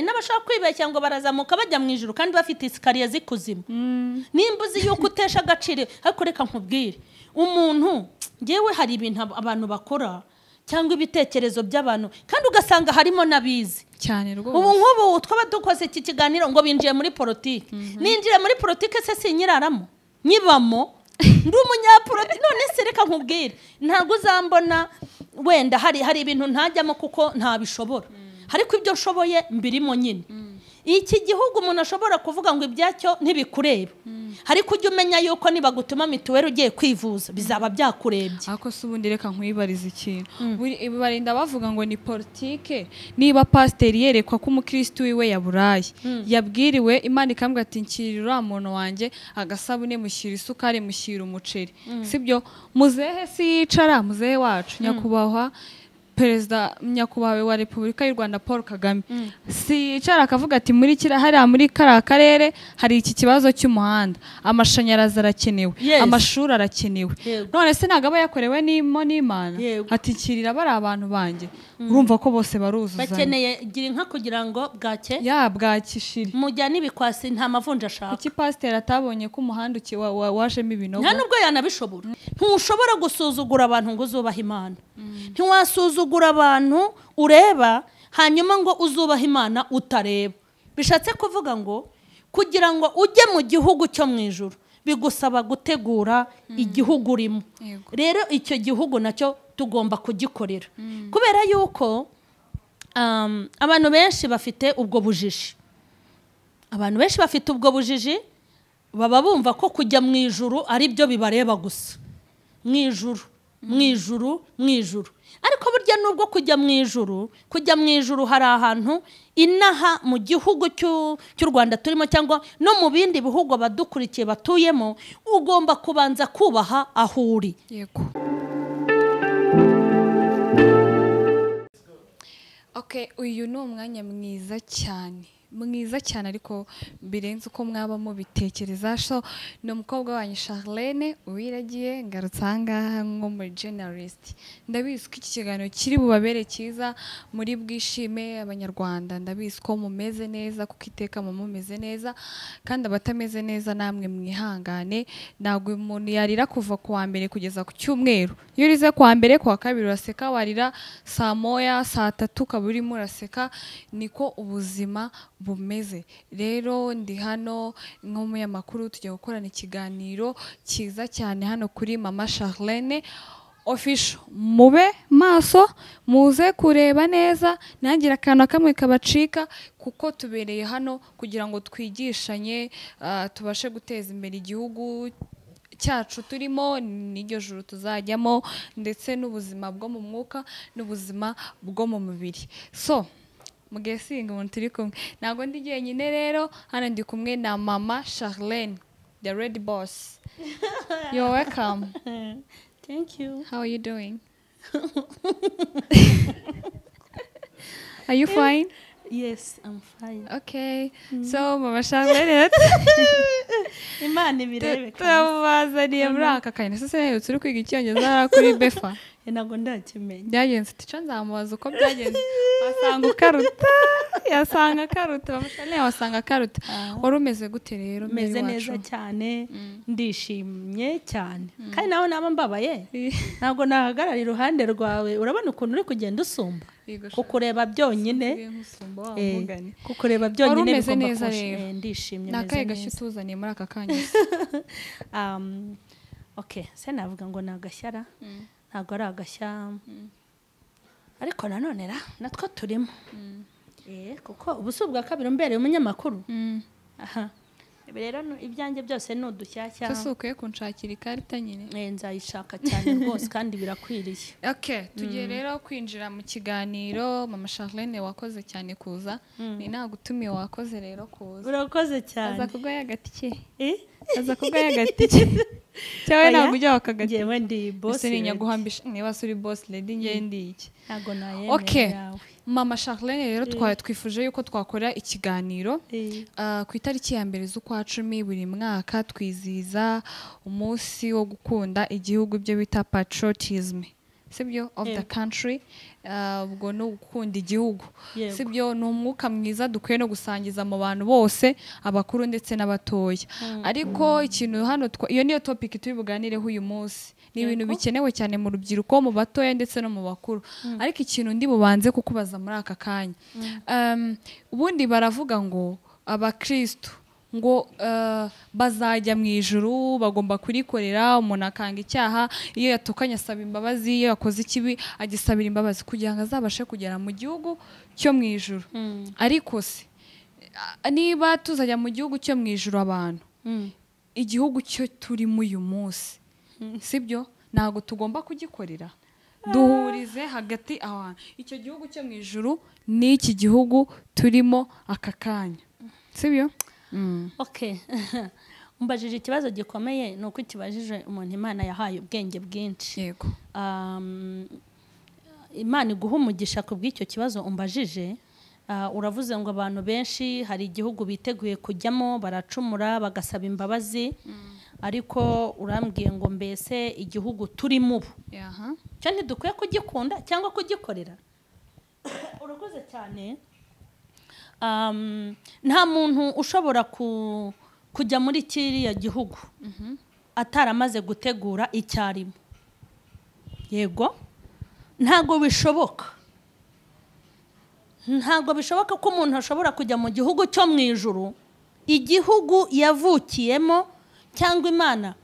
N'abashaka kwibeshya ngo barazamuka bajya mu ijuru kandi bafite isikariye z'ikuzimu. Nimba uzi yuko utesha agaciro, ariko reka nkubwire, umuntu ngewe hari ibintu abantu bakora cyangwa ibitekerezo by'abantu kandi ugasanga harimo n'abizi cyane rwose. Ubu nk'ubu twaba dukoze iki kiganiro ngo binjiye muri politiki, ninjire muri politiki se sinyiraramo nyibamo, ndi umunyapolitiki. None se reka nkubwire, ntabwo uzambona wenda hari ibintu ntajyamo kuko ntabishobora, ariko ibyo nshoboye mbirimo nyine. Iki gihugu umuntu ashobora kuvuga ngo ibyacyo ntibikureba, ariko ujye umenya yuko nibagutuma mituweli ugiye kwivuza bizaba byakurebye. Ariko se ubundi reka nkwibariza ikintu, barinda bavuga ngo ni politike. Niba pasiteri yerekwa ko umukirisitu wiwe yaburaye, yabwiriwe Imana ikambwira ati nshyirira uriya muntu wanjye agasabune, mushyira isukari, mushyira umuceri, sibyo? Muzehe si yicara, muzehe wacu nyakubahwa Perezida nyakubahwa wa Repubulika y'u Rwanda Paul Kagame, si yicara akavuga ati muri kira hariya muri kariya karere hari iki kibazo cy'umuhanda, amashanyarazi arakenewe, amashuri arakenewe. None se ntabwo aba yakorewe n'Imana? Ati nshyirira bari abantu banjye. Urumva ko bose baruzuzanya, bakeneye gira inka kugira ngo bwake ya bwakishiri mujya n'ibikwasi, nta mavunja ashaka. Kuki pasiteri atabonye ko umuhanda wajemo ibinogo? Nta nubwo yanabishobora. Ntushobora gusuzugura abantu ngo uzubahe Imana. Ntiwasuzugura abantu ureba hanyuma ngo uzubahe Imana utareba. Bishatse kuvuga ngo kugira ngo ujye mu gihugu cyo mu ijuru bigusaba gutegura igihugu urimo. Rero icyo gihugu nacyo tugomba kugikorera, kubera yuko abantu benshi bafite ubwo bujiji. Abantu benshi bafite ubwo bujiji baba bumva ko kujya mu ijuru ari byo bibareba gusa, mu ijuru, mu ijuru, mu ijuru. Ariko burya nubwo kujya mu ijuru, kujya mu ijuru hari ahantu inaha mu gihugu cy'u Rwanda turimo cyangwa no mu bindi bihugu abadukurikiye batuyemo, ugomba kubanza kubaha aho uri. Yego. Okay, uyu ni umwanya mwiza cyane, mwiza cyane, ariko birenze uko mwaba mubitekereza. So ni umukobwa wanyu Charlene Uwiragiye, ngarutse aha ngaha nko muri journalist. Ndabizi ko iki kiganiro kiri bubabere cyiza, muri bwishime Abanyarwanda. Ndabizi ko mumeze neza kuko iteka mumeze neza, kandi abatameze neza namwe mwihangane. Ntabwo umuntu yarira kuva ku wa mbere kugeza ku cyumweru. Iyo urize ku wa mbere, ku wa kabiri uraseka, warira saa moya, saa tatu ukaba urimo uraseka. Niko ubuzima bumeze. Rero ndi hano nk'umunyamakuru, tujya gukorana ikiganiro cyiza cyane hano kuri Mama Charlene Official. Mube maso, muze kureba neza, ntihagire akantu kamwe kabacika, kuko tubereye hano kugira ngo twigishanye, tubashe guteza imbere igihugu cyacu turimo, n'iryo juru tuzajyamo, ndetse n'ubuzima bwo mu mwuka n'ubuzima bwo mu mubiri. So mugesinga umuntu turi kumwe, ntabwo ndi jyenyine rero, hano ndi kumwe na Mama Charlene, the red boss. You're welcome. Thank you. How are you doing? Are you fine? Yes, I'm fine. Okay. So Mama Charlene, Imana ibirebe. Turabazaniye muri aka kanya. Sasa rero turi kwiga icyongereza kuri Befa. Ntabwo ndakimenya. Byagenze tica nzamubaza uko byagenze. Wasanga ukaruta, yasanga karuta, Mama Charlene wasanga karuta. Wari umeze gute rero? Meze neza cyane, ndishimye cyane. Kandi nawe naba mbabaye, ntabwo nahagarara iruhande rwawe. Urabona ukuntu uri kugenda usumba, kukureba byonyine, kukureba byonyine bigomba kushimye. Ndishimye, meze neza. Nakaye gashya utuzaniye muri aka kanya? Okay, se navuga ngo ni agashyara, ntabwo ari agashya, ariko nanone natwo turimo. Kuko ubu si ubwa kabiri mbereye umunyamakuru. Aha rero ibyanjye byose ni udushyashya. Se ukwiye kunshakira ikarita nyine? Nzayishaka cyane rwose kandi birakwiriye. Okay, tugiye rero kwinjira mu kiganiro. Mama Charlene wakoze cyane kuza, ni nagutumiye, wakoze rero kuza. Urakoze cyane. Aza kuguha agatike. Aza kuguha agatike. Cyawe ntabwo ujya wakagati. Njyewe ndi boss. Ese ninyaguhambisha niba uri boss lady, njye ndi iki? Ntabwo nayemera. Okay. Mama Charlene rero twifuje yuko twakora ikiganiro ku itariki ya 1 z'ukwa 10 buri mwaka twizihiza umunsi wo gukunda igihugu, ibyo bita patriotism. sibyo, of the country, ubwo ni ugukunda igihugu, sibyo, ni umwuka mwiza dukwiye no gusangiza mu bantu bose, abakuru ndetse n'abatoya. Ariko ikintu hano iyo niyo topic turi buganireho uyu munsi, ni ibintu bikenewe cyane mu rubyiruko, mu batoya ndetse no mu bakuru. Ariko ikintu ndi bubanze kukubaza muri aka kanya, ubundi baravuga ngo abakristo ngo bazajya mu ijuru, bagomba kurikorera, umuntu akanga icyaha, iyo yatukanye asaba imbabazi, iyo yakoze ikibi agisabira imbabazi kugira ngo azabashe kugera mu gihugu cyo mu ijuru. Ariko se niba tuzajya mu gihugu cyo mu ijuru, abantu igihugu cyo turimo uyu munsi, sibyo, ntabwo tugomba kugikorera, duhurize hagati aho icyo gihugu cyo mu ijuru n'iki gihugu turimo aka kanya, sibyo? Okay. Umbajije ikibazo gikomeye, ni uko ikibajije umuntu Imana yahaye ubwenge bwinshi. Yego. Imana iguha umugisha ku bw'icyo kibazo umbajije. Uravuze ngo abantu benshi hari igihugu biteguye kujyamo, baracumura bagasaba imbabazi, ariko urambwiye ngo mbese igihugu turimo ubu cyo ntidukwiye kugikunda cyangwa kugikorera? Urakoze cyane. Nta muntu ushobora kujya muri kiriya gihugu ataramaze gutegura icyarimo. Yego, ntago bishoboka. Ntago bishoboka ko umuntu ashobora kujya mu gihugu cyo mu ijuru, igihugu yavukiyemo cyangwa Imana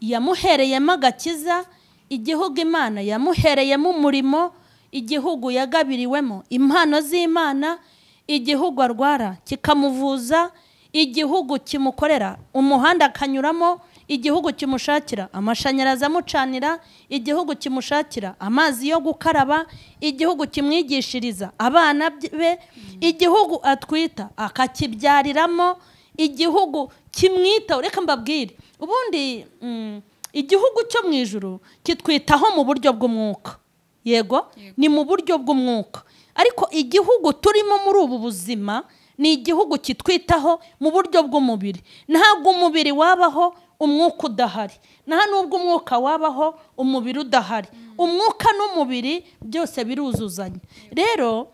yamuhereyemo agakiza, igihugu Imana yamuhereyemo umurimo, igihugu yagabiriwemo impano z'Imana, igihugu arwara kikamuvuza, igihugu kimukorera umuhanda akanyuramo, igihugu kimushakira amashanyarazi amucanira, igihugu kimushakira amazi yo gukaraba, igihugu kimwigishiriza abana be, igihugu atwita akakibyariramo, igihugu kimwitaho. Reka mbabwire, ubundi igihugu cyo mu ijuru kitwitaho mu buryo bw'umwuka. Yego, ni mu buryo bw'umwuka. Ariko igihugu turimo muri ubu buzima ni igihugu kitwitaho mu buryo bw'umubiri. Ntabwo umubiri wabaho umwuka udahari, nta nubwo umwuka wabaho umubiri udahari. Umwuka n'umubiri byose biruzuzanya. Rero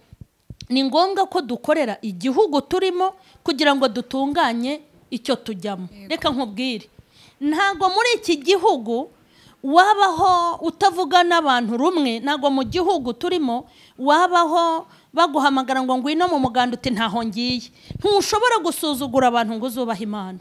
ni ngombwa ko dukorera igihugu turimo kugira ngo dutunganye icyo tujyamo. Reka nkubwire, ntabwo muri iki gihugu wabaho utavuga n'abantu rumwe, ntabwo mu gihugu turimo wabaho baguhamagara ngo ngwino mu muganda uti ntaho ngiye. Ntushobora gusuzugura abantu ngo uzubahe Imana.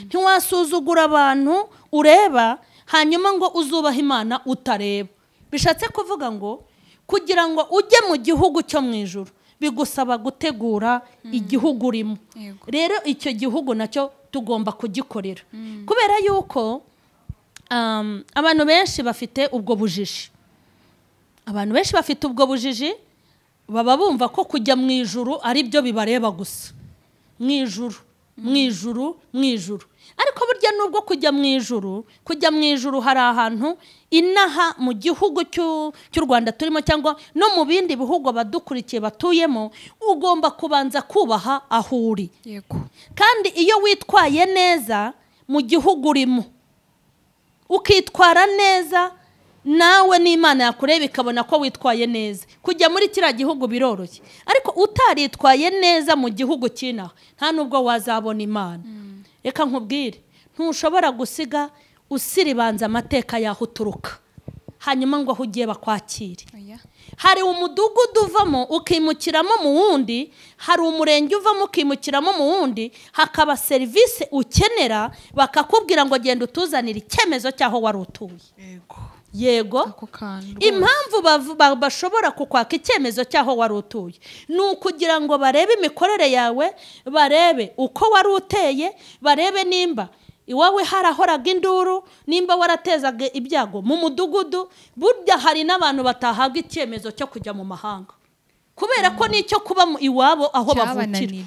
Ntiwasuzugura abantu ureba hanyuma ngo uzubahe Imana utareba. Bishatse kuvuga ngo kugira ngo ujye mu gihugu cyo mu ijuru bigusaba gutegura igihugu urimo. Rero icyo gihugu nacyo tugomba kugikorera, kubera yuko abantu benshi bafite ubwo bujiji. Abantu benshi bafite ubwo bujiji, baba bumva ko kujya mu ijuru ari byo bibareba gusa. Mu ijuru, mu ijuru, mu ijuru. Ariko burya nubwo kujya mu ijuru, kujya mu ijuru hari ahantu inaha mu gihugu cy'u Rwanda turimo cyangwa no mu bindi bihugu abadukurikiye batuyemo, ugomba kubanza kubaha aho uri. Yego. Kandi iyo witwaye neza mu gihugu urimo, ukitwara neza, nawe n'Imana yakureba ikabona ko witwaye neza. Kujya muri kiriya gihugu biroroshye, ariko utaritwaye neza mu gihugu cy'inaha nta nubwo wazabona Imana. Reka nkubwire, ntushobora gusiga usiribanza amateka yaho uturuka hanyuma ngo aho ugiye bakwakire. Hari umudugudu uvamo ukimukiramo mu wundi, hari umurenge uvamo ukimukiramo mu wundi, hakaba serivisi ukenera bakakubwira ngo genda utuzanire icyemezo cy'aho wari utuye. Yego. Impamvu bashobora kukwaka icyemezo cy'aho wari utuye ni ukugira ngo barebe imikorere yawe, barebe uko wari uteye, barebe nimba iwawe harahoraga induru, nimba waratezaga ibyago mu mudugudu. Burya hari n'abantu batahabwa icyemezo cyo kujya mu mahanga kubera ko nicyo kuba iwabo aho bavukira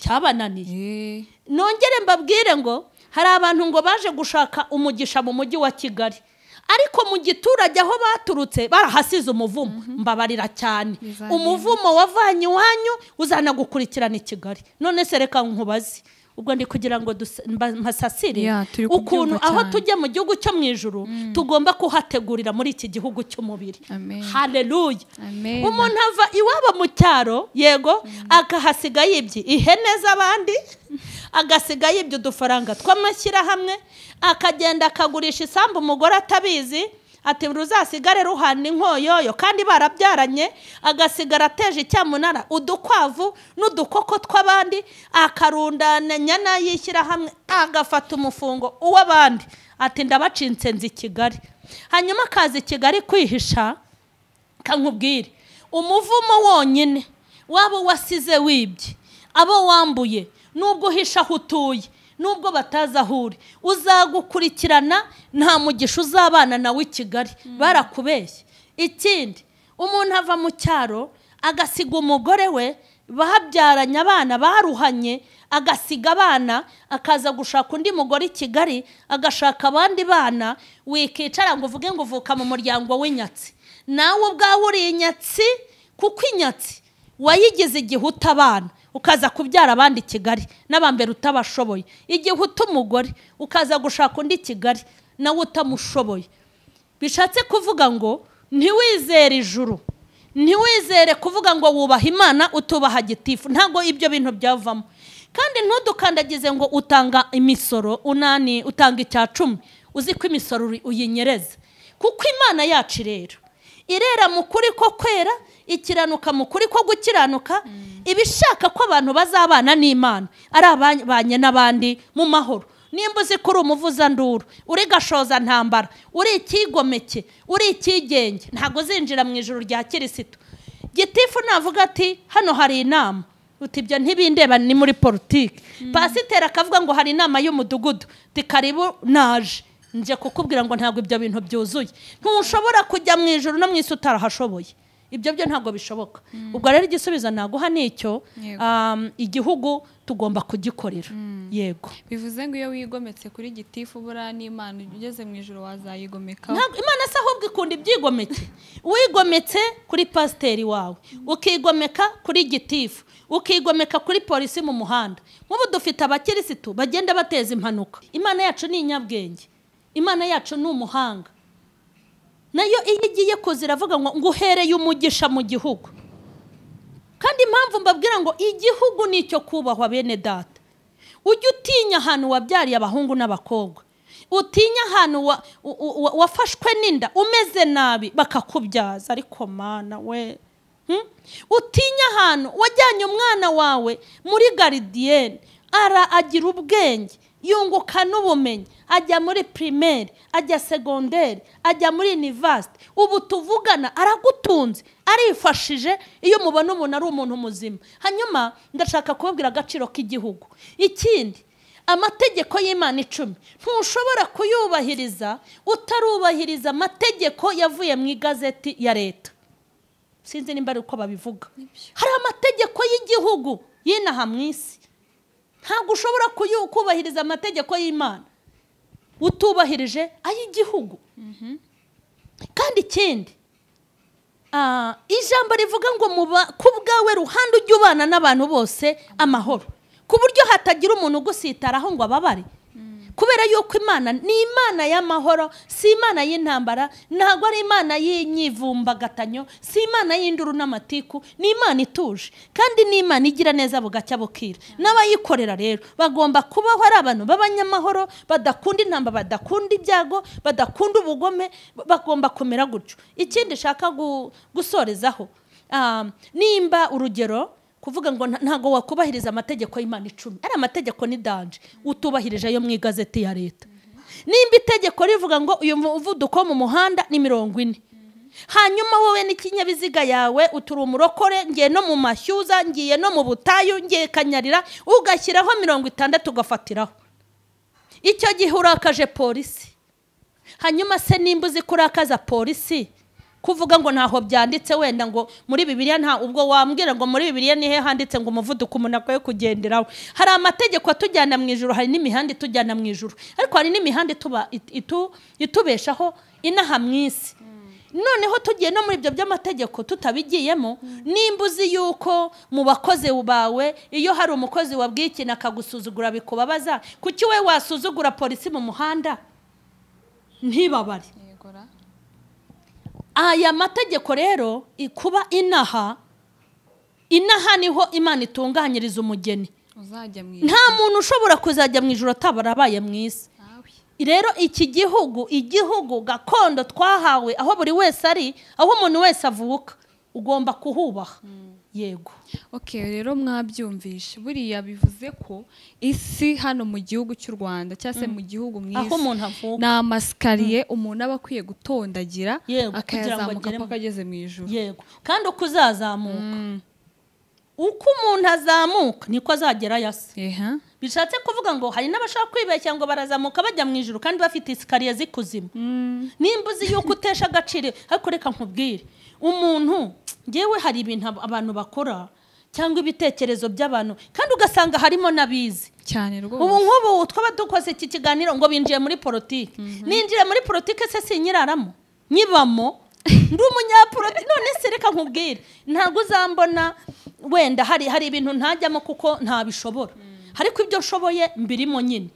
cyabananiye. Nongere mbabwire ngo hari abantu ngo baje gushaka umugisha mu mujyi wa Kigali, ariko mu giturage aho baturutse barahasize umuvumo. Mbabarira cyane, umuvumo wavanye iwanyu uzanagukurikirana i Kigali. None se reka nkubaze, Ubwo ndi kugira ngo mpasasire ukuntu aho tujya mu gihugu cyo mu ijuru tugomba kuhategurira muri iki gihugu cy'umubiri. Haleluya. Umuntu ava iwabo mu cyaro, yego, akahasiga yibye ihene z'abandi, agasiga yibye udufaranga tw'amashyirahamwe, akagenda akagurisha isambu umugore atabizi, ati ruzasigare ruhana inkoyoyo kandi barabyaranye, agasigara ateje icyamunara udukwavu n'udukoko tw'abandi, akarundana nyana yishyira hamwe, agafata umufungo uw'abandi, ati ndabacinse nzi Kigali. Hanyuma akaza i Kigali kwihisha. Kankubwire, umuvumo wonyine wabo wasize wibye, abo wambuye, nubwo uhisha aho utuye, nubwo bataza aho uri, uzagukurikirana, nta mugisha uzabana nawe i Kigali, barakubeshye. Ikindi, umuntu ava mu cyaro agasiga umugore we babyaranye abana baruhanye, agasiga abana akaza gushaka undi mugore i Kigali, agashaka abandi bana. Wikicara ngo uvuge ngo uvuka mu muryango w'inyatsi, nawe ubwawe uri inyatsi, kuko inyatsi wayigize igihe utabana, ukaza kubyara abandi i Kigali n'abambere utabashoboye. Igihe uta umugore ukaza gushaka undi i Kigali nawe utamushoboye. Bishatse kuvuga ngo ntiwizere ijuru, ntiwizere kuvuga ngo wubaha Imana utubaha gitifu, ntabwo ibyo bintu byavamo. Kandi ntudukandagize ngo utanga imisoro unani, utanga icya 10, uzi ko imisoro uyinyereza. Kuko Imana yacu rero irera mu kuri ko kwera, ikiranuka mu kuri ko gukiranuka, ibishaka ko abantu bazabana n'Imana ari abanye n'abandi mu mahoro. Nimba uzi ko uri umuvuzanduru, uri gashoza ntambara, uri ikigomeke, uri ikigenge, ntabwo uzinjira mu ijuru rya Kirisitu. Gitifu navuga ati hano hari inama, uti ibyo ntibindeba ni muri politiki. Pasiteri akavuga ngo hari inama y'umudugudu, uti karibu naje nje kukubwira ngo ntabwo ibyo bintu byuzuye. Ntushobora kujya mu ijuru no mu isi utarahashoboye, ibyo byo ntabwo bishoboka. Ubwo rero igisubizo naguha nicyo, igihugu tugomba kugikorera. Yego. Bivuze ngo iyo wigometse kuri gitifu bura n'Imana ugeze mu ijuru wazayigomeka. Ntabwo Imana se ahubwo ikunda ibyigomeke. Wigometse kuri pasiteri wawe, ukigomeka kuri gitifu, ukigomeka kuri polisi mu muhanda. Nk'ubu dufite abakirisitu bagenda bateza impanuka. Imana yacu ni inyabwenge, Imana yacu ni umuhanga. Nayo iyo igiye kuzira avuga ngo nguhereye umugisha mu gihugu. Kandi impamvu mbabwira ngo igihugu nicyo kubahwa bene data, ujye utinya ahantu wabyariye abahungu n'abakobwa, utinya ahantu wafashwe n'inda umeze nabi bakakubyaza, ariko Mana we, utinya ahantu wajyanye umwana wawe muri garidiyene, ara agira ubwenge, yunguka n'ubumenyi, ajya muri primaire, ajya secondaire, ajya muri university, ubu tuvugana aragutunze, arifashije. Iyo mubona umuntu ari umuntu muzima. Hanyuma ndashaka kubabwira agaciro k'igihugu. Ikindi, amategeko y'Imana 10 ntushobora kuyubahiriza utarubahiriza amategeko yavuye mu igazeti ya leta. Sinzi nimba ari uko babivuga. Hari amategeko y'igihugu y'inaha mu isi. Ntabwo ushobora kubahiriza amategeko y'Imana utubahirije ay'igihugu. Kandi ikindi, ijambo rivuga ngo ku bwawe ruhande ujye ubana n'abantu bose amahoro, ku buryo hatagira umuntu ugusitaraho ngo ababare. Kubera yuko Imana ni Imana y'amahoro, si Imana y'intambara, ntabwo ari Imana y'inyivumbagatanya, si Imana y'induru n'amatiku, ni Imana ituje kandi ni Imana igira neza bugacya bukira. N'abayikorera rero bagomba kubaho ari abantu b'abanyamahoro, badakunda intambara, badakunda ibyago, badakunda ubugome, bagomba kumera gutyo. Ikindi shaka gusorezaho, nimba urugero kuvuga ngo ntago wakubahiriza amategeko y'Imana 10, ari amategeko ni danje utubahirije ayo mu igazeti ya leta. Nimba itegeko rivuga ngo uyu muvuduko mu muhanda ni 40, hanyuma wowe n'ikinyabiziga yawe uturi umurokore, ngiye no mu mashyuza, ngiye no mu butayu, ngiye kanyarira, ugashyiraho 60 ugafatiraho, icyo gihe urakaje polisi. Hanyuma se nimba uzi kurakaza polisi, kuvuga ngo ntaho byanditse, wenda ngo muri Bibiliya nta, ubwo wambwira ngo muri Bibiliya nihe handitse ngo umuvuduko umuntu akwiye kugenderaho? Hari amategeko atujyana mu ijuru, hari n'imihanda itujyana mu ijuru, ariko hari n'imihanda itubeshaho inaha mu isi. Noneho tugiye no muri ibyo by'amategeko tutabigiyemo, nimba uzi yuko mu bakozi bawe iyo hari umukozi wabwiye ikintu akagusuzugura bikubabaza, kuki we wasuzugura polisi mu muhanda ntibabare? Aya mategeko rero kuba inaha niho Imana itunganyiriza umugeni. Nta muntu ushobora kuzajya mu ijuru atabarabaye mu isi. Rero iki gihugu, igihugu gakondo twahawe, aho buri wese ari, aho umuntu wese avuka, ugomba kuhubaha. Yego. Okay, rero mwabyumvishe. Buriya bivuze ko isi hano mu gihugu cy'u Rwanda cyangwa se mu gihugu mu isi, aho umuntu avuka, ni amasikariye umuntu aba akwiye gutondagira akayazamuka paka ageze mu ijuru. Yego. Kandi uko uzazamuka, uko umuntu azamuka niko azagera yase. Bishatse kuvuga ngo hari n'abashaka kwibeshya ngo barazamuka bajya mu ijuru kandi bafite isikariye z'ikuzimu. Nimba uzi yuko utesha agaciro, ariko reka nkubwire, umuntu ngewe hari ibintu abantu bakora cyangwa ibitekerezo by'abantu kandi ugasanga harimo n'abizi cyane rwose. Ubu nk'ubu twaba dukoze iki kiganiro ngo binjiye muri politiki. Ninjiye muri politiki se sinyiraramo, nyibamo, ndi umunyapolitiki. None se reka nkubwire, ntabwo uzambona wenda hari ibintu ntajyamo kuko ntabishobora, ariko ibyo nshoboye mbirimo nyine.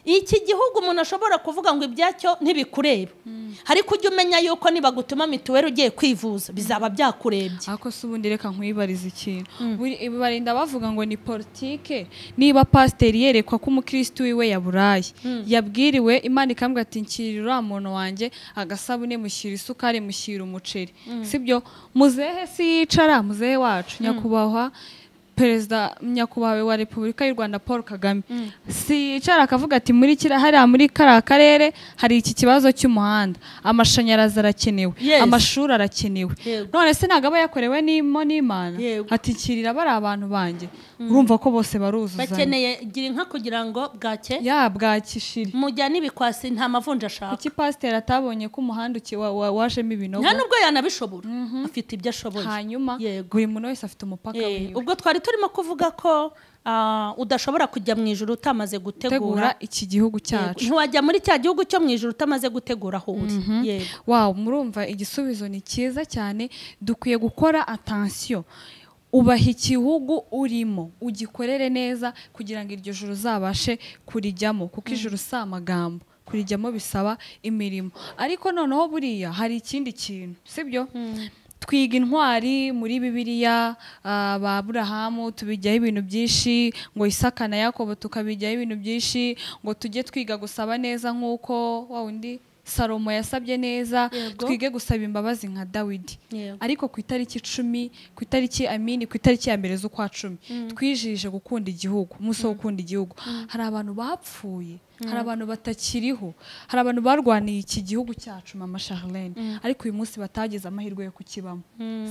Iki gihugu umuntu ashobora kuvuga ngo ibyacyo ntibikureba, ariko ujye umenya yuko nibagutuma mituweli ugiye kwivuza bizaba byakurebye. Ariko se ubundi reka nkwibariza ikintu, barinda bavuga ngo ni politike. Niba pasiteri yerekwa ko umukristo wiwe yaburaye, yabwiriwe Imana ikambwira ati nshyirira uriya muntu wanjye agasabune, mushyira isukari, mushyira umuceri, sibyo? Muzehe si yicara, muzehe wacu nyakubahwa Perezida nyakubahwa wa Repubulika y'u Rwanda Paul Kagame, si yicara akavuga ati muri hariya muri kariya karere hari iki kibazo cy'umuhanda, amashanyarazi arakenewe, amashuri arakenewe. None se ntabwo aba yakorewe n'Imana? Ati nshyirira bari abantu banjye. Urumva ko bose baruzuzanya, bakeneye gira inka kugira ngo bwake ya bwakishire mujya n'ibikwasi, nta mavunja ashaka. Kuki pasiteri atabonye ko umuhanda wajemo ibinogo? Nta nubwo yanabishobora, afite ibyo ashoboye. Hanyuma buri muntu wese afite umupaka wiwe. Ubwo twari turimo kuvuga ko udashobora kujya mu ijuru utamaze gutegura iki gihugu cyacu. Ntiwajya muri cya gihugu cyo mu ijuru utamaze gutegura aho uri. Yego. Wow, murumva igisubizo ni cyiza cyane. Dukwiye gukora attention, ubaha igihugu urimo, ugikorere neza kugira ngo iryo juru uzabashe kurijyamo, kuko ijuru si amagambo, kurijyamo bisaba imirimo. Ariko noneho buriya hari ikindi kintu, sibyo? Twiga intwari muri Bibiliya, ba Aburahamu tubijyaho ibintu byinshi, ngo Isaka na Yakobo tukabijyaho ibintu byinshi, ngo tujye twiga gusaba neza nk'uko wa wundi Salomo yasabye neza, twige gusaba imbabazi nka Dawidi. Ariko ku itariki 10, ku itariki amini, ku itariki ya 1 z'ukwa 10, twijije gukunda igihugu, umunsi wo gukunda igihugu. Hari abantu bapfuye, hari abantu batakiriho, hari abantu barwaniye iki gihugu cyacu Mama Charlene, ariko uyu munsi batagize amahirwe yo kukibamo,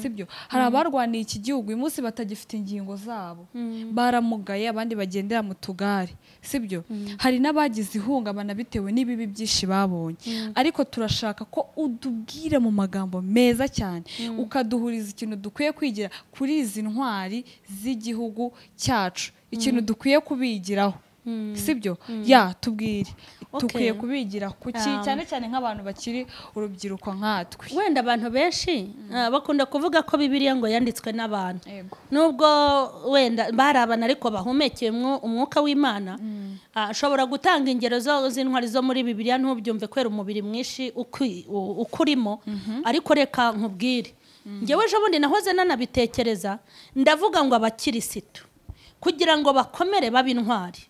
sibyo? Hari abarwaniye iki gihugu uyu munsi batagifite ingingo zabo, baramugaye, abandi bagendera mu tugare, sibyo? Hari n'abagize ihungabana bitewe n'ibibi byinshi babonye. Ariko turashaka ko udubwira mu magambo meza cyane, ukaduhuriza ikintu dukwiye kwigira kuri izi ntwari z'igihugu cyacu, ikintu dukwiye kubigiraho, sibyo? Ya tubwire, dukwiye kubigira kuki, cyane cyane nk'abantu bakiri urubyiruko nkatwe. Wenda abantu benshi bakunda kuvuga ko Bibiliya ngo yanditswe n'abantu, nubwo wenda bari abantu ariko bahumekeye umwuka w'Imana. Ashobora gutanga ingero z'intwari zo muri Bibiliya ntubyumve kwera umubiri mwinshi ukurimo, ariko reka nkubwire, ngewe ejo bundi nahoze nanabitekereza, ndavuga ngo abakirisitu kugira ngo bakomere babe intwari,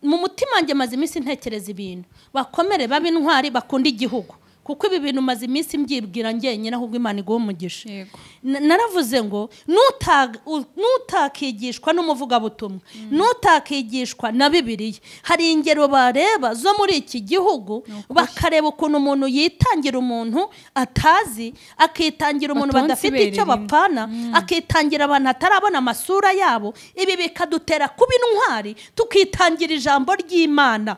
mu mutima wanjye maze iminsi ntekereza ibintu, bakomere babe intwari, bakunda igihugu, kuko ibi bintu maze iminsi mbyibwira njyenyine, ahubwo Imana iguha umugisha. Naravuze ngo nutakigishwa n'umuvugabutumwa, nutakigishwa na Bibiliya, hari ingero bareba zo muri iki gihugu, bakareba ukuntu umuntu yitangira umuntu atazi, akitangira umuntu badafite icyo bapfana, akitangira abantu atarabona amasura yabo. Ibi bikadutera kuba intwari, tukitangira ijambo ry'Imana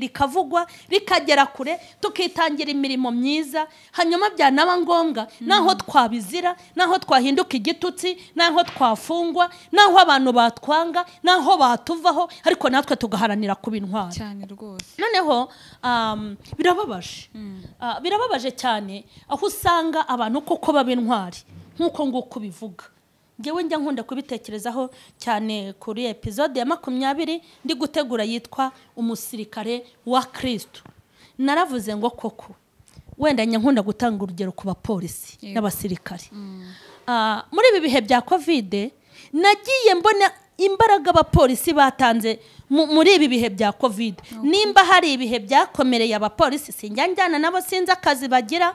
rikavugwa rikagera kure, tukitangira Tugatangira imirimo myiza, hanyuma byanaba ngombwa naho twabizira, naho twahinduka igitutsi, naho twafungwa, naho abantu batwanga, naho batuvaho, ariko natwe tugaharanira kuba intwari cyane rwose. Noneho birababaje, birababaje cyane aho usanga abantu koko baba intwari nk'uko nguko bivuga. Ngewe njya nkunda kubitekerezaho cyane kuri episode ya 20 ndi gutegura yitwa umusirikare wa Kristo. Naravuze ngo koko wenda njya nkunda gutanga urugero ku bapolisi n'abasirikare. Muri ibi bihe bya Covid nagiye mbona imbaraga abapolisi batanze muri ibi bihe bya Covid. Nimba hari ibihe byakomereye abapolisi, sinjya njyana nabo, sinzi akazi bagira,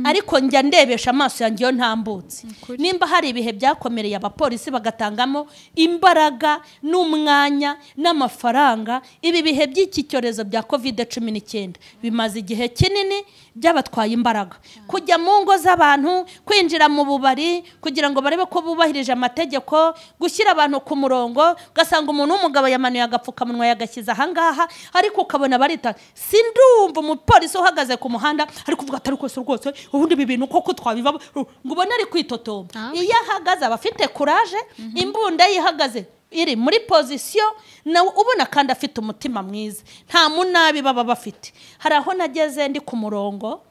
ariko njya ndebesha amaso yanjye yo ntambutse. Nimba hari ibihe byakomereye abapolisi bagatangamo imbaraga n'umwanya n'amafaranga, ibi bihe by'iki cyorezo bya Covid-19 bimaze igihe kinini byabatwaye imbaraga. Kujya mu ngo z'abantu, kwinjira mu bubari kugira ngo barebe ko bubahirije amategeko, gushyira abantu ku murongo, ugasanga umuntu w'umugabo yamanuye agapfukamunwa yagashyize ahangaha, ariko ukabona barita. Sindumva umupolisi uhagaze ku muhanda ari kuvuga atari kose rwose ubundi ibi bintu koko twabiva, ngo ubone ari kwitotomba. Iyo ahagaze aba afite courage, imbunda yihagaze iri muri position, nawe ubona kandi afite umutima mwiza, nta munabi baba bafite. Hari aho nageze ndi ku murongo,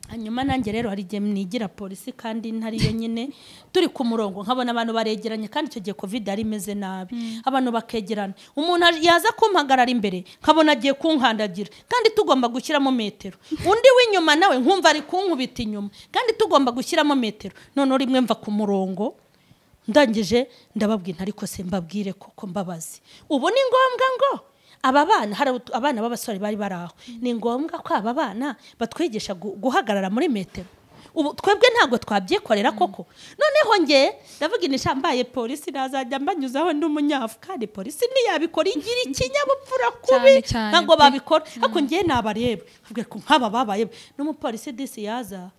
hanyuma nanjye rero hari igihe nigira polisi kandi ntari yo nyine, turi ku murongo nkabona abantu baregeranye, kandi icyo gihe Covid yari imeze nabi, abantu bakegerana, umuntu yaza kumpagarara imbere nkabona agiye kunkandagira kandi tugomba gushyiramo metero, undi w'inyuma nawe nkumva ari kunkubita inyuma kandi tugomba gushyiramo metero. None rimwe mva ku murongo ndangije ndababwira, ariko se mbabwire koko mbabazi, ubu ni ngombwa ngo aba bana, hari abana b'abasore bari baraho, ni ngombwa ko aba bana batwigisha guhagarara muri metero? Ubu twebwe ntabwo twabyikorera koko. Noneho nge ndavuga inisha mbaye polisi nazajya mbanyuzaho ndi umunyafukari, polisi ntiyabikora, igira ikinyabupfura kubi, ntabwo babikora. Ariko nge nabareba nkavuga ko nk'aba babaye n'umupolisi disi yaza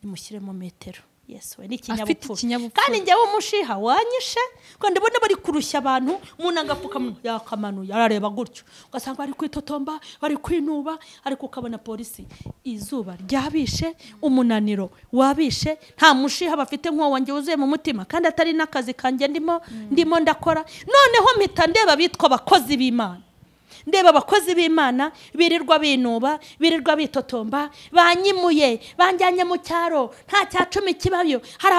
nimushyiremo metero. Yesu we ni ikinyabupfura. Kandi njyewe umushiha wanyishe ko ndabona bari kurushya abantu, umuntu agapfukamunwa yakamanuye arareba gutyo, ugasanga bari kwitotomba, bari kwinuba, ariko ukabona polisi izuba ryabishe, umunaniro wabishe, nta mushiha bafite nk'uwo wanjye wuzuye mu mutima, kandi atari n'akazi kanjye ndimo ndakora. Noneho mpita ndeba bitwa abakozi b'Imana, ndeba abakozi b'Imana birirwa binuba, birirwa bitotomba, banyimuye, banjyanye mu cyaro, nta cya 10 kibayo, hari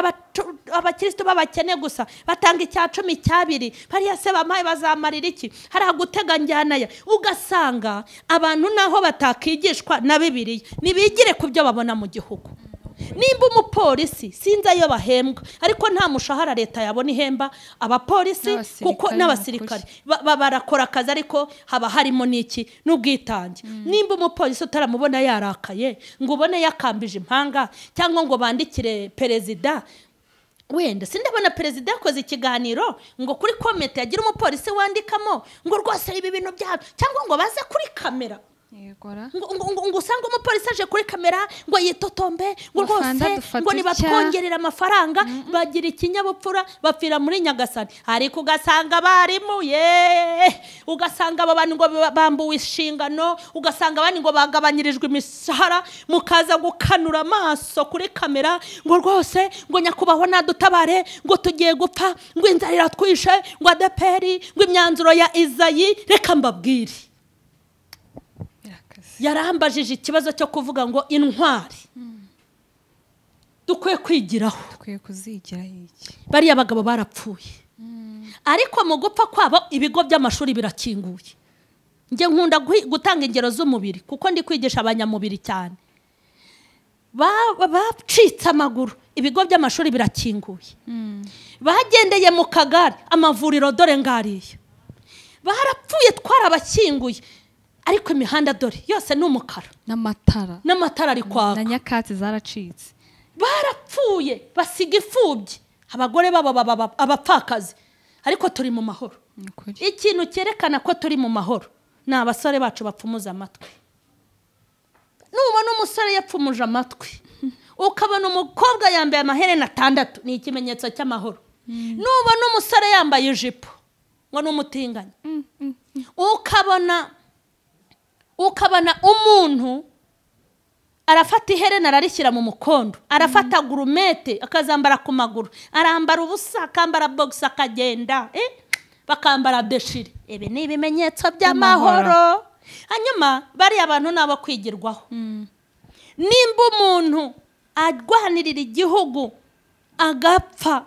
abakristo babakene gusa batanga icya 10 cya 2, bariya se bamaye bazamarira iki, hari agutega njyana ya. Ugasanga abantu naho batakigishwa na Bibiliya nibigire ku byo babona mu gihugu. Nimba umupolisi sinzi ayo bahembwa, ariko nta mushahara leta yabona ihemba abapolisi kuko n'abasirikare barakora akazi, ariko haba harimo n'iki n'ubwitange. Nimba umupolisi utaramubona yarakaye ngo ubone yakambije impanga cyangwa ngo bandikire perezida, wenda sindabona perezida yakoze ikiganiro ngo kuri komite yagira umupolisi wandikamo ngo rwose ibi bintu byabo, cyangwa ngo baze kuri kamera ngo usanga umupolisi aje kuri kamera ngo yitotombe ngo rwose ngo nibatwongerera amafaranga, bagira ikinyabupfura, bapfira muri Nyagasani. Ariko ugasanga barimuye, ugasanga abo bantu ngo bambuwe inshingano, ugasanga abandi ngo bagabanyirijwe imishahara, mukaza gukanura amaso kuri kamera ngo rwose ngo nyakubahwa nadutabare, ngo tugiye gupfa, ngo inzara iratwishe, ngo ADEPR, ngo imyanzuro ya Izayi. Reka mbabwire, yarambajije ikibazo cyo kuvuga ngo intwari dukwiye kwigiraho, dukwiye kuzigiraho iki? Bariya bagabo barapfuye, ariko mu gupfa kwabo ibigo by'amashuri birakinguye. Njye nkunda gutanga ingero z'umubiri kuko ndi kwigisha abanyamubiri cyane. Bacitse amaguru, ibigo by'amashuri birakinguye. Bagendeye mu kagare, amavuriro dore ngariya. Barapfuye twarabakinguye, ariko imihanda dore yose ni umukara n'amatara ari kwaka, na nyakatsi zaracitse. Barapfuye basiga imfubyi, abagore babo abapfakazi, ariko turi mu mahoro. Ikintu cyerekana ko turi mu mahoro ni abasore bacu bapfumuza amatwi. Nubona umusore yapfumuje amatwi, ukabona umukobwa yambaye amaherena 6, ni ikimenyetso cy'amahoro. Nubona umusore yambaye ijipo ngo ni umutinganyi, ukabona umuntu Arafata iherena ararishyira mu mukondo, arafata gurumete akazambara ku maguru, arambara ubusa, akambara box akagenda, bakambara deshire. Ibi ni ibimenyetso by'amahoro. Hanyuma bariya abantu nabo kwigirwaho. Nimba umuntu arwanirira igihugu agapfa,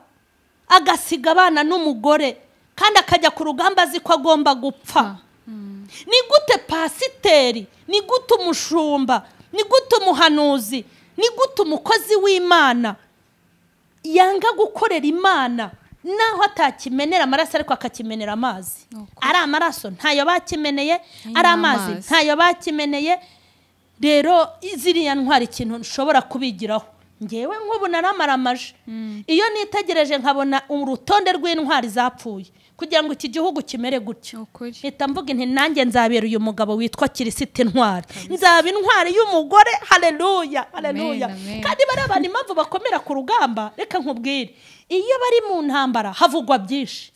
agasiga abana n'umugore, kandi akajya ku rugamba azi ko agomba gupfa, ni gute pasiteri, ni gute umushumba, ni gute umuhanuzi, ni gute umukozi w'Imana yanga gukorera Imana naho atakimenera amaraso ariko akakimenera amazi? Ari amaraso ntayo bakimeneye, ari amazi ntayo bakimeneye. Rero ziriya ntwari ikintu nshobora kubigiraho ngewe nk'ubu naramaramaje. Iyo nitegereje nkabona urutonde rw'intwari zapfuye kugira ngo iki gihugu kimere gutyo, mpita mvuga nti nanjye nzabera uyu mugabo witwa Kirisiti intwari, nzaba intwari y'umugore. Haleluya, haleluya. Kandi bari abantu impamvu bakomera ku rugamba, reka nkubwire, iyo bari mu ntambara havugwa byinshi.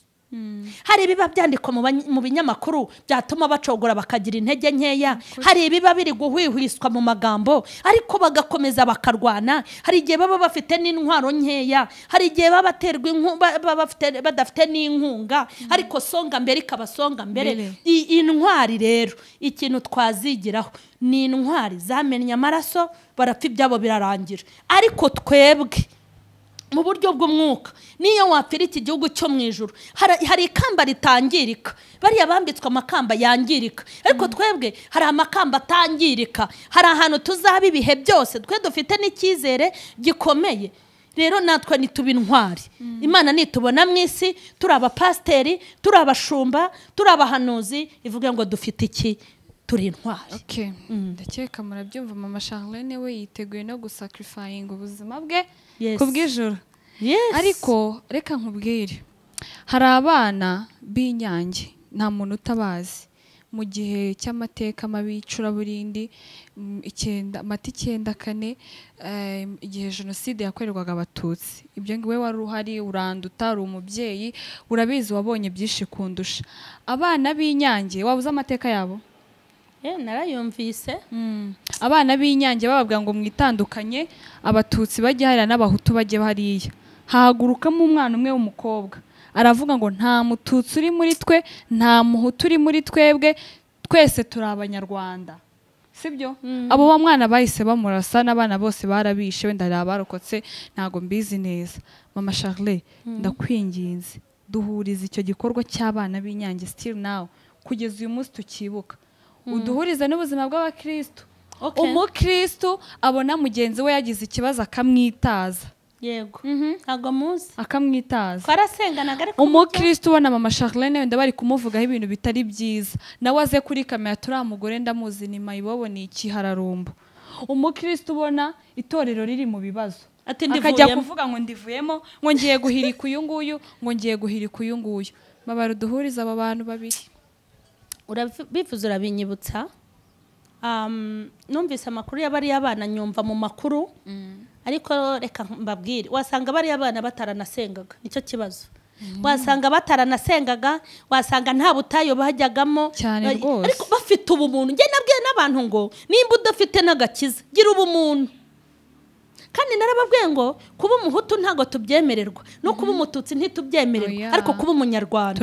Hari ibiba byandikwa mu binyamakuru byatuma bacogora bakagira intege nkeya, hari ibiba biri guhwihwiswa mu magambo ariko bagakomeza bakarwana. Hari igihe baba bafite n'intwaro nkeya, hari igihe baba baterwa badafite n'inkunga, ariko songa mbere ikabasonga mbere. Intwari rero ikintu twazigiraho ni intwari zamennye amaraso, barapfa ibyabo birarangira. Ariko twebwe mu buryo bw'umwuka, niyo wapfira iki gihugu cyo mu ijuru, hari ikamba ritangirika, bariya bambitswe amakamba yangirika, ariko twebwe hari amakamba atangirika, hari ahantu tuzaba ibihe byose, twe dufite n'icyizere gikomeye. Rero natwe nituba intwari. Imana nitubona mu isi turi abapasiteri, turi abashumba, turi abahanuzi, ivuge ngo dufite iki? Turi intwari. Okay. Ndakeka murabyumva, mama Charlene we yiteguye no gusacrifying ubuzima bwe kubw'ijuru. Ariko reka nkubwire, hari abana b'inyange nta muntu utabazi mu gihe cy'amateka mabi y'icuraburindi Mata 94, igihe jenoside yakorerwaga Abatutsi. Ibyo ngiwe wari uhari, uranduta, uri umubyeyi, urabizi, wabonye byinshi kundusha. Abana b'inyange wabuze amateka yabo? Narayumvise. Abana b'inyange bababwira ngo mwitandukanye, Abatutsi bajye hariya n'Abahutu bajye hariya. Hahagurukamo umwana umwe w'umukobwa aravuga ngo nta mututsi uri muri twe, nta muhutu uri muri twebwe, twese turi Abanyarwanda. Sibyo? Abo ba mwana bahise bamurasa n'abana bose barabishe, wenda hari abarokotse ntago mbizi neza. Mama Charles, ndakwinginze duhurize icyo gikorwa cy'abana b'inyange still now kugeza uyu munsi tukibuka. Uduhurize n'ubuzima bw'abakristo. Umukristo abona mugenzi we yagize ikibazo akamwitaza. Yego. Ntago muzi. Akamwitaza. Twarasenganaga ariko umukristo ubona mama Charlene wenda bari kumuvugaho ibintu bitari byiza, nawe aze kuri kamera turi mugore ndamuzi ni mayibobo ni ikihararumbo. Umukristo ubona itorero riri mu bibazo akajya kuvuga ngo ndivuyemo, ngo ngiye guhirika uyu nguyu, ngo ngiye guhirika uyu nguyu. Mabara duhuriza aba bantu babiri. Urabivuze urabinyibutsa. Numvise amakuru y'abari abana nyumva mu makuru, ariko reka mbabwire, wasanga bari abana bataranasengaga, nicyo kibazo. Wasanga bataranasengaga, wasanga nta butayo bajyagamo ariko bafite ubumuntu. Njye nabwiye n'abantu ngo nimba udafite n'agakiza gira ubumuntu. Kandi narababwiye ngo kuba umuhutu ntago tubyemererwa, no kuba umututsi ntitubyemererwa, ariko kuba umunyarwanda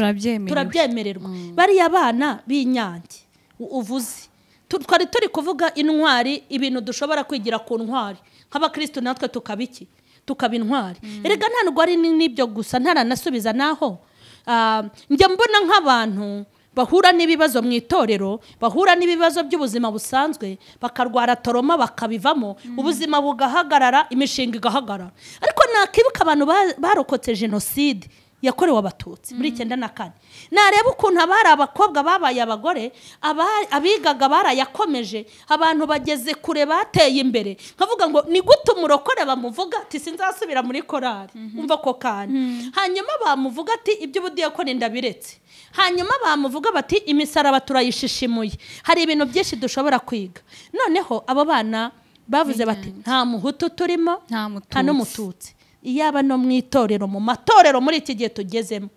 turabyemererwa. Bariya bana b'inyange uvuze, twari turi kuvuga intwari, ibintu dushobora kwigira ku ntwari nk'abakristo natwe tukaba iki? Tukaba intwari. Erega nta nubwo ari n'ibyo gusa, ntaranasubiza naho njya mbona nk'abantu bahura n'ibibazo mu itorero, bahura n'ibibazo by'ubuzima busanzwe, bakarwara toroma bakabivamo, ubuzima bugahagarara, imishinga igahagarara. Ariko nakibuka abantu barokotse jenoside yakorewe Abatutsi muri 94, nareba ukuntu abari abakobwa babaye abagore, abigaga barayakomeje, abantu bageze kure bateye imbere, nkavuga ngo ni gute umurokore bamuvuga ati sinzasubira muri korari, umva ko kandi hanyuma bamuvuga ati iby'ubudiyakoni ndabiretse, hanyuma bamuvuga bati imisaraba turayishishimuye. Hari ibintu byinshi dushobora kwiga. Noneho abo bana bavuze bati nta muhutu turimo, nta n'umututsi. Iyaba no mu itorero, mu matorero muri iki gihe tugezemo,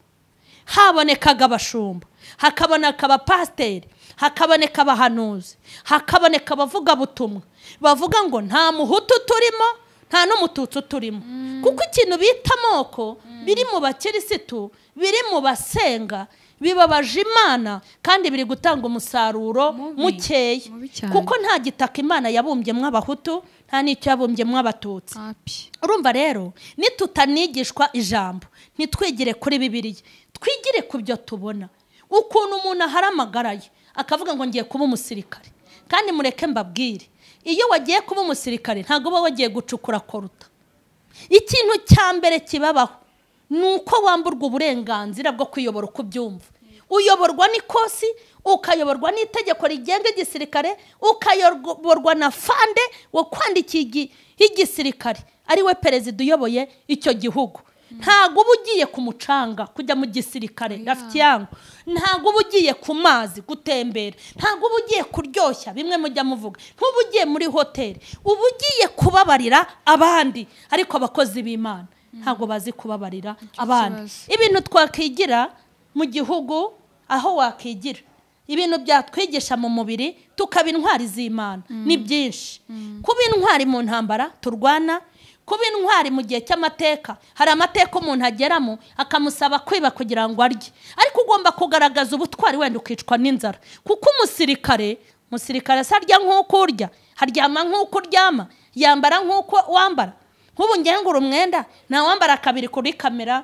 habonekaga abashumba, hakaboneka abapasiteri, Hakaboneka abahanuzi, hakaboneka abavuga butumwa bavuga ngo nta muhutu turimo, nta n'umututsi turimo. Kuko ikintu bita amoko biri mu bakirisitu, biri mu basenga, bibabaje Imana kandi biri gutanga umusaruro mukeya. Kuko nta gitaka Imana yabumbyemo abahutu, nta n'icyo yabumbyemo abatutsi. Urumva rero nitutanigishwa ijambo, ntitwigire kuri Bibiliya, twigire ku byo tubona. Ukuntu umuntu ahara amagara ye akavuga ngo ngiye kuba umusirikare. Kandi mureke mbabwire, iyo wagiye kuba umusirikare ntabwo uba wagiye gucukura koruta. Ikintu cya mbere kibabaho nuko wamburwa uburenganzira bwo kwiyobora uko ubyumva. Uyoborwa n'ikosi, ukayoborwa n'itegeko rigenga igisirikare, ukayoborwa na fande wo kwandikiye igisirikare ari we perezida uyoboye icyo gihugu. Ntabwo uba ugiye ku mucanga kujya mu gisirikare rafiki yangu, ntabwo uba ugiye ku mazi gutembera, ntabwo uba ugiye kuryoshya bimwe mujya muvuga, ntuba ugiye muri hoteli, uba ugiye kubabarira abandi. Ariko abakozi b'Imana ntabwo bazi kubabarira abandi. Ibintu twakigira mu gihugu, aho wakigira ibintu byatwigisha mu mubiri tukaba intwari z'Imana ni byinshi. Kuba intwari mu ntambara turwana, kuba intwari mu gihe cy'amateka, hari amateka umuntu ageramo akamusaba kwiba kugira ngo arye, ariko ugomba kugaragaza ubutwari wenda ukicwa n'inzara. Kuko umusirikare asarya nk'uko urya, haryama nk'uko uryama, yambara nk'uko wambara. Nk'ubu ngengura umwenda nawambara kabiri kuri kamera,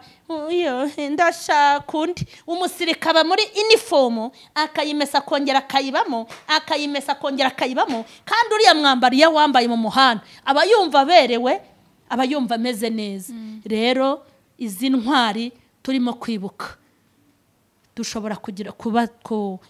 ndashaka undi. Umusirikare muri inifomo akayimesa akongera akayibamo, akayimesa akongera akayibamo, kandi uriya mwambaro iyo wambaye mu muhanda aba yumva aberewe, aba yumva ameze neza. Rero izi ntwari turimo kwibuka dushobora kugira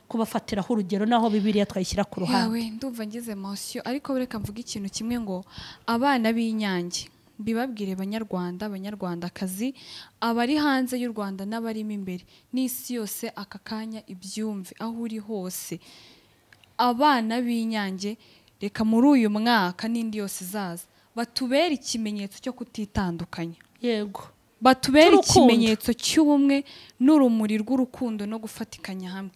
kubafatiraho urugero, naho Bibiliya twayishyira ku ruhande. Yawe ndumva ngize emotion, ariko reka mvuge ikintu kimwe ngo abana b'Inyange mbibabwire banyarwanda, banyarwandakazi, abari hanze y'u Rwanda n'abarimo imbere n'isi yose aka kanya ibyumve aho uri hose. Abana b'Inyange reka muri uyu mwaka n'indi yose izaza batubere ikimenyetso cyo kutitandukanya. Yego, batubere ikimenyetso cy'ubumwe n'urumuri rw'urukundo no gufatikanya hamwe,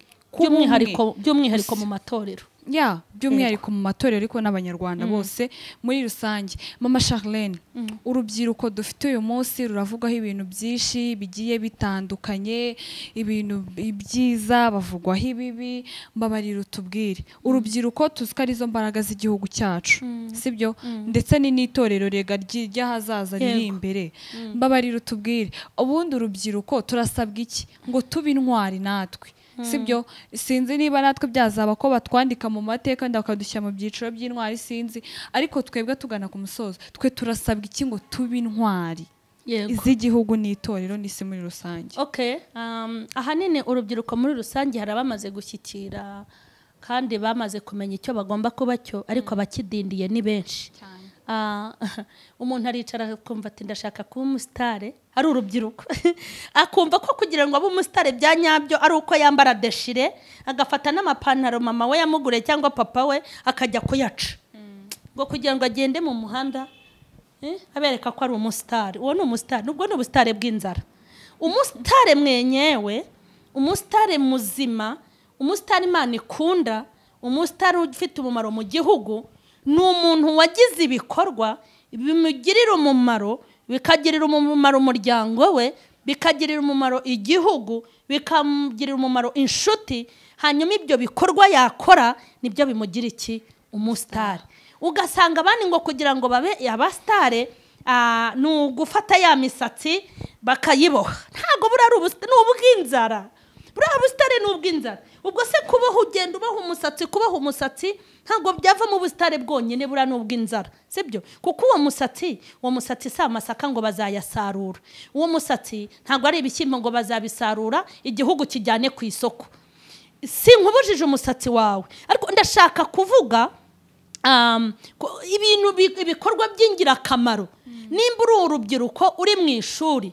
by'umwihariko mu matorero. Ya, by'umwihariko mu matorero, ariko n'abanyarwanda bose muri rusange. Mama Charlene, urubyiruko dufite uyu munsi ruravugwaho ibintu byinshi bigiye bitandukanye, ibintu byiza bavugwaho ibibi, mbabarira utubwire. Urubyiruko tuzi ko arizo mbaraga z'igihugu cyacu, sibyo? Ndetse ni n'itorero rega ry'ahazaza riri imbere. Mbabarira utubwire, ubundi urubyiruko turasabwa iki ngo tube intwari natwe? Sibyo? Sinzi niba natwe byazaba ko batwandika mu mateka wenda bakadushyira mu byiciro by'intwari, sinzi, ariko twebwe tugana ku musozo, twe turasabwa iki ngo tube intwari iz'igihugu n'itorero n'isi muri rusange? Okay, ahanini urubyiruko muri rusange hari abamaze gushyikira kandi bamaze kumenya icyo bagomba kuba cyo, ariko abakidindiye ni benshi. Umuntu aricara akumva ati ndashaka kuba umusitare, ari urubyiruko akumva ko kugira ngo abe umusitare bya nyabyo ari uko yambara deshire, agafata n'amapantaro mama we yamuguriye cyangwa papa we akajya kuyaca, ngo kugira ngo agende mu muhanda abereka ko ari umusitare. Uwo ni umusitare, nubwo ni ubusitare bw'inzara. Umusitare mwenyewe, umusitare muzima, umusitare Imana ikunda, umusitare ufite umumaro mu gihugu, ni umuntu wagize ibikorwa bimugirira umumaro, bikagirira umumaro umuryango we, bikagirira umumaro igihugu, bikamugirira umumaro inshuti. Hanyuma ibyo bikorwa yakora nibyo bimugira iki? Umusitari. Ugasanga abandi ngo kugira ngo babe abasitare ni ugufata ya misatsi bakayiboha. Ntabwo buriya ni ubw'inzara, buriya busitare ni ubw'inzara. Ubwo se kubaho ugenda ubaho umusatsi, kubaho umusatsi ntabwo byavamo ubusitare bwonyine, buriya ni ubw'inzara, sibyo? Kuko uwo musatsi si amasaka ngo bazayasarura, uwo musatsi ntabwo ari ibishyimbo ngo bazabisarura igihugu kijyane ku isoko. Si nkubujije umusatsi wawe, ariko ndashaka kuvuga ibintu ibikorwa by'ingirakamaro. Nimba uri urubyiruko uri mu ishuri,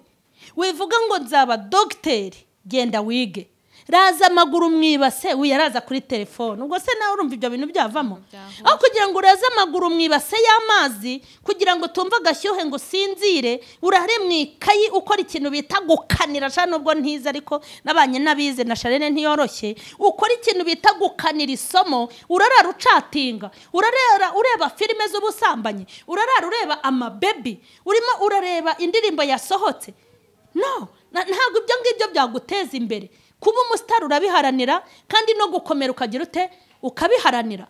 wivuga ngo nzaba dogiteri, genda wige. Raza amaguru mwibase uyaraza kuri telefone. Ubwo se nawe urumva ibyo bintu byavamo? Aho kugira ngo uraze amaguru mwibase y'amazi kugira ngo tumva agashyuhe ngo sinzire, urare mu ikayi ukora ikintu bita gukanira, sha nubwo ntize ariko nabanye nabize na Charlene ntiyoroshye, ukora ikintu bita gukanira isomo, urarara ucatinga, urarara ureba filime z'ubusambanyi, urarara ureba amabebi, urimo urareba indirimbo yasohotse. No, ntabwo ibyo ngibyo byaguteza imbere. Kuba umusitari urabiharanira, kandi no gukomera ukagira ute ukabiharanira.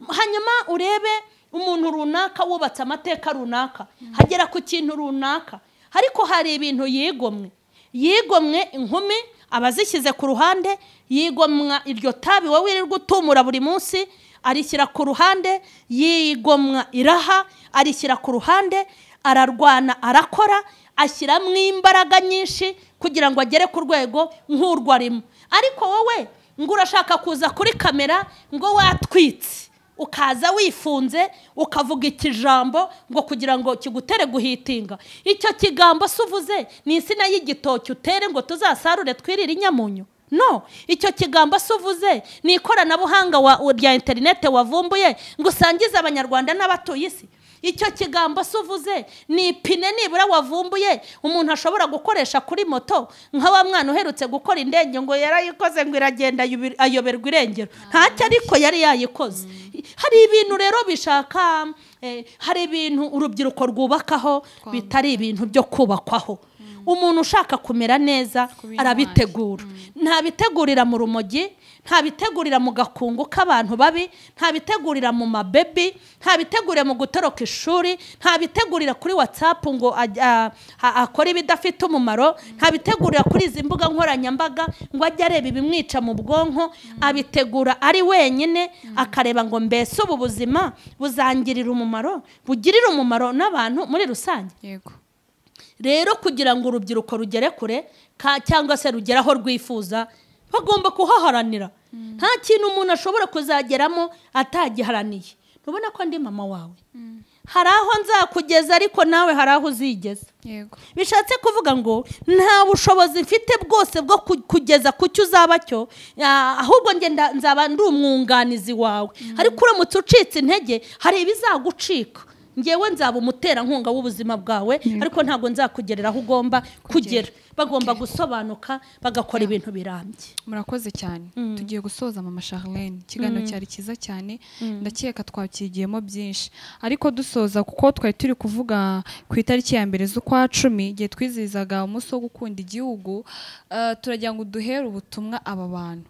Hanyuma urebe umuntu runaka wubatse amateka runaka, hagera ku kintu runaka, ariko hari ibintu yigomwe. Yigomwe inkumi abazishyize ku ruhande, yigomwa iryo tabi wowe wirirwa utumura buri munsi arishyira ku ruhande, yigomwa iraha arishyira ku ruhande, ararwana arakora, ashyiramo imbaraga nyinshi kugira ngo agere ku rwego nk'urwo arimo. Ariko wowe ngo urashaka kuza kuri kamera ngo watwitse, ukaza wifunze, ukavuga ikijambo ngo kugira ngo kigutere guhitinga. Icyo kigambo se uvuze ni insina y'igitoki utere ngo tuzasarure twirire inyamunyu? No, icyo kigambo se uvuze ni ikoranabuhanga rya interinete wavumbuye ngo usangize abanyarwanda n'abatuye isi. Icyo kigambo se uvuze ni ipine nibura wavumbuye umuntu ashobora gukoresha kuri moto, nka wa mwana uherutse gukora indege ngo yarayikoze ngo iragenda ayoberwa irengero, ntacyo ariko yari yayikoze. Hari ibintu rero bishaka, hari ibintu urubyiruko rwubakaho bitari ibintu byo kubakwaho. Umuntu ushaka kumera neza arabitegura. Ntabitegurira mu rumogi, ntabitegurira mu gakungu k'abantu babi, ntabitegurira mu mabebi, ntabitegurira mu gutoroka ishuri, ntabitegurira kuri WhatsApp ngo akore ibidafite umumaro, ntabitegurira kuri izi mbuga nkoranyambaga ngo ajye areba ibimwica mu bwonko. Abitegura ari wenyine, akareba ngo mbese ubu buzima buzangirira umumaro, bugirira umumaro n'abantu muri rusange. Yego. Rero kugira ngo urubyiruko rugere kure cyangwa se rugere aho rwifuza, bagomba kuhaharanira. Nta kintu umuntu ashobora kuzageramo atagiharaniye. Ntubona ko ndi mama wawe? Hari aho nzakugeza ariko nawe hari aho uzigeza. Yego. Bishatse kuvuga ngo nta bushobozi mfite bwose bwo kugeza ku cyo uzaba cyo, ahubwo nge nzaba ndi umwunganizi wawe. Ariko uramutse ucitse intege hari ibizagucika. Ngewe nzaba umuterankunga w'ubuzima bwawe, ariko ntabwo nzakugerera aho ugomba kugera. Bagomba gusobanuka bagakora ibintu birambye. Murakoze cyane. Tugiye gusoza mama Charlene. Ikiganiro cyari cyiza cyane, ndakeka twakigiyemo byinshi. Ariko dusoza kuko twari turi kuvuga ku itariki ya 1 z'ukwa 10 igihe twizihizaga umunsi wo gukunda igihugu, turagira ngo duhere ubutumwa aba bantu.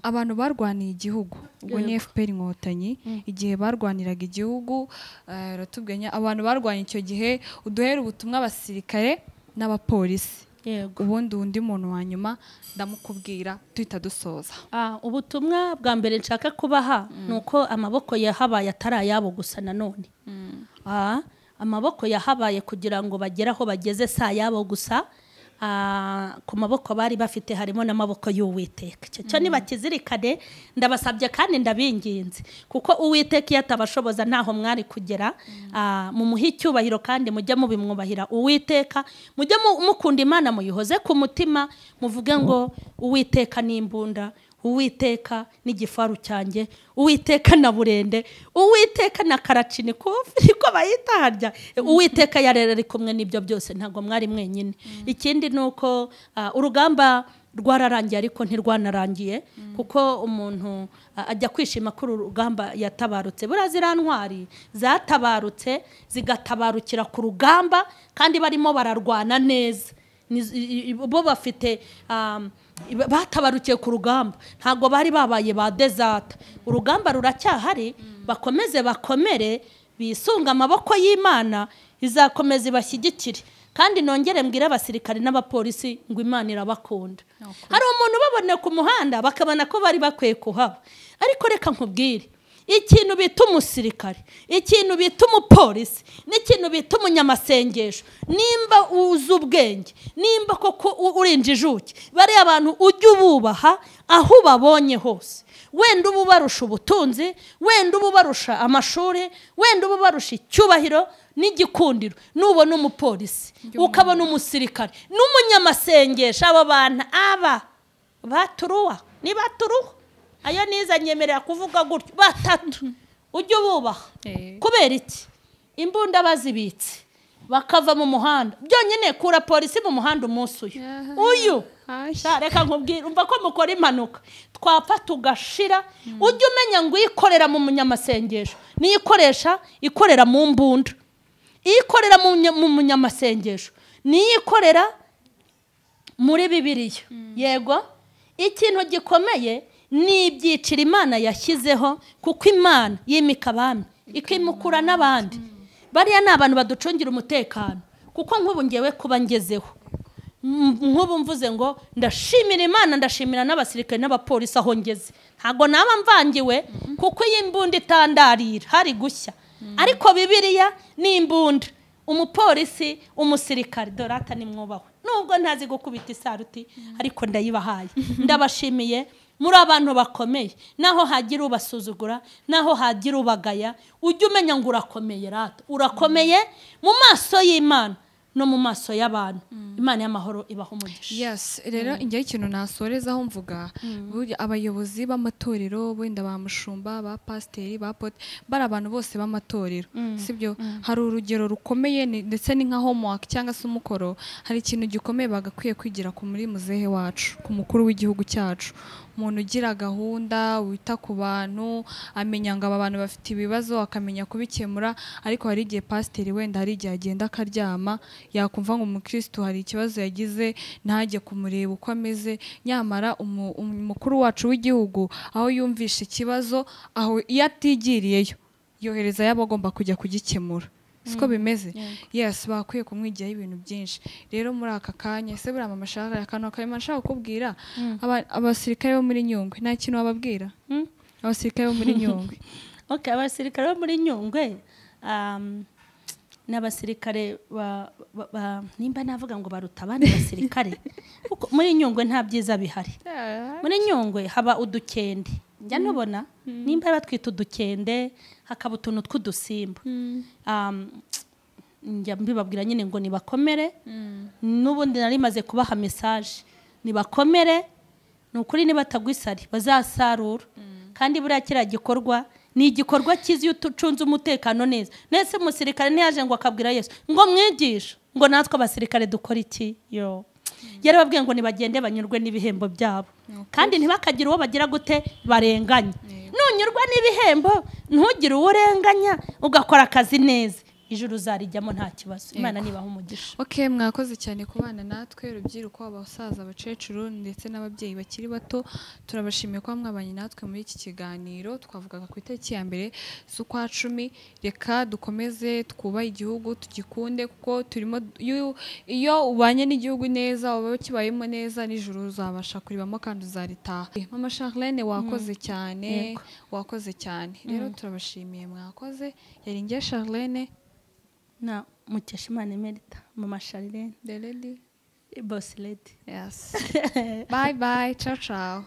Abantu barwaniye igihugu, ubwo ni FPR Inkotanyi, igihe barwaniraga igihugu, ratubwenya abantu barwanye icyo gihe, uduhere ubutumwa abasirikare n'abapolisi. Yego. Ubundi undi muntu wa nyuma ndamukubwira tuhita dusoza. Ubutumwa bwa mbere nshaka kubaha nuko amaboko yahabaye atari ayabo gusa nanone. Amaboko yahabaye kugira ngo bagere aho bageze sa yabo gusa. Ku maboko bari bafite harimo n'amaboko y'Uwiteka. Cyo nibakizirikane, ndabasabye kandi ndabinginze, kuko Uwiteka iyo atabashoboza ntaho mwari kugera. Mumuhe icyubahiro kandi mujye mubimwubahira Uwiteka, mujye mukunda Imana muyihoze ku mutima, muvuge ngo Uwiteka ni imbunda, Uwiteka ni igifaru cyanjye, Uwiteka na burende, Uwiteka na karacini ko bayita harya. Uwiteka yarera ari kumwe n'ibyo byose, ntabwo mwari mwenyine. Ikindi nuko urugamba rwararangiye ariko ntirwanarangiye, kuko umuntu ajya kwishima ko urugamba yatabarutse. Buriya ziriya ntwari zatabarutse zigatabarukira ku rugamba kandi barimo bararwana neza. Bo bafite batabarukiye ku rugamba, ntabwo bari babaye ba desert. Urugamba ruracyahari, bakomeze bakomere, bisunga amaboko y'Imana izakomeza ibashyigikire. Kandi nongere mbwire abasirikare n'abapolisi ngo Imana irabakunda. Hari umuntu babone ku muhanda bakabona ko bari bakwiye kuhaba, ariko reka nkubwire ikintu bita umusirikare, ikintu bita umupolisi, n'ikintu bita umunyamasengesho. Nimba uzi ubwenge, nimba koko uri injijuke, bariya abantu ujye ububaha aho ubabonye hose. Wenda uba ubarusha ubutunzi, wenda uba ubarusha amashuri, wenda uba ubarusha icyubahiro n'igikundiro. Nubona umupolisi, ukabona umusirikare n'umunyamasengesho, abo bantu aba baturuwa Nibaturuho ayo niza nyemerera kuvuga gutyo batatu ujye ububaha. Kubera iki? Imbunda bazibitse bakava mu muhanda byonyine. Kura polisi mu muhanda umunsi uyu uyu reka nkubwire, umva ko mukora impanuka twapfa tugashira. Ujye umenya ngo ikorera mu munyamasengesho niyo ikoresha ikorera mu mbunda, ikorera mu munyamasengesho niyo ikorera muri Bibiliya. Yego, ikintu gikomeye ni ibyiciro Imana yashyizeho, kuko Imana yimika abami ikimukura n'abandi. Bariya ni abantu baducungira umutekano, kuko nk'ubu ngewe kuba ngezeho, nk'ubu mvuze ngo ndashimira Imana, ndashimira n'abasirikare n'abapolisi aho ngeze, ntabwo naba mvangiwe, kuko iyi mbunda itandarira hari gushya. Ariko Bibiliya ni imbunda, umupolisi, umusirikare, dorata nimwubahwe. Nubwo ntazi gukubita isaruti ariko ndayibahaye, ndabashimiye. Muri abantu bakomeye, naho hagira ubasuzugura, naho hagira ubagaya, ujye umenya ngo urakomeye rata, urakomeye mu maso y'Imana no mu maso y'abantu. Imana y'amahoro ibaho umugisha. Yes, rero ingiye ikintu nasorezaho mvuga, abayobozi b'amatorero wenda ba mushumba, ba pasiteri, ba pote, bari abantu bose b'amatorero, sibyo? Hari urugero rukomeye ndetse ni nka homework cyangwa se umukoro. Hari ikintu gikomeye bagakwiye kwigira ku muri muzehe wacu, ku mukuru w'igihugu cyacu, umuntu ugira gahunda, wita ku bantu, amenya ngo aba bantu bafite ibibazo akamenya kubikemura. Ariko hari igihe pasiteri wenda hari igihe agenda akaryama, yakumva ngo umukristo hari ikibazo yagize ntajye kumureba uko ameze. Nyamara umukuru wacu w'igihugu aho yumvisha ikibazo, aho iyo atigiriyeyo yohereza yabagomba kujya kugikemura. Siko bimeze? Yes, bakwiye kumwigiraho ibintu byinshi. Rero muri aka kanya se buriya mama Shaka akantu karimo nshaka kukubwira, abasirikare bo muri Nyungwe nta kintu wababwira? Abasirikare bo muri Nyungwe. Okay, abasirikare bo muri Nyungwe n'abasirikare nimba navuga ngo baruta abandi basirikare, kuko muri Nyungwe nta byiza bihari. Muri Nyungwe haba udukende, njya ntubona nimba batwita udukende, hakaba utuntu tw'udusimba. Njya mbibabwira nyine ngo nibakomere, n'ubundi nari maze kubaha message, nibakomere, ni ukuri nibatagwisari bazasarura. Kandi buriya kiriya gikorwa ni igikorwa cyiza iyo ucunze umutekano neza. Nese umusirikare ntiyaje ngo akabwira Yesu ngo mwigishe ngo natwe abasirikare dukora iki? Yo, yarababwiye ngo nibagende banyurwe n'ibihembo byabo, kandi ntibakagira uwo bagira gute barenganya. Nunyurwa n'ibihembo ntugire uwo urenganya, ugakora akazi neza, ijuru uzarijyamo nta kibazo. Imana nibaha umugisha. Okay, mwakoze cyane kubana natwe rubyiruko, abasaza, abakecuru ndetse n'ababyeyi bakiri bato. Turabashimiye kuba mwabanye natwe muri iki kiganiro. Twavugaga ku itariki ya 1 z'ukwa 10. Reka dukomeze twubahe igihugu, tugikunde, kuko turimo. Iyo ubanye n'igihugu neza, uba ukibayemo neza, n'ijuru uzabasha kuribamo kandi uzaritaha. Mama Charlene, wakoze cyane, wakoze cyane. Rero turabashimiye, mwakoze. Yari ngiye Charlene na Mukeshimana Emerita, Mama Charlene, the lady, boss lady. Yes. Bye bye, ciao ciao.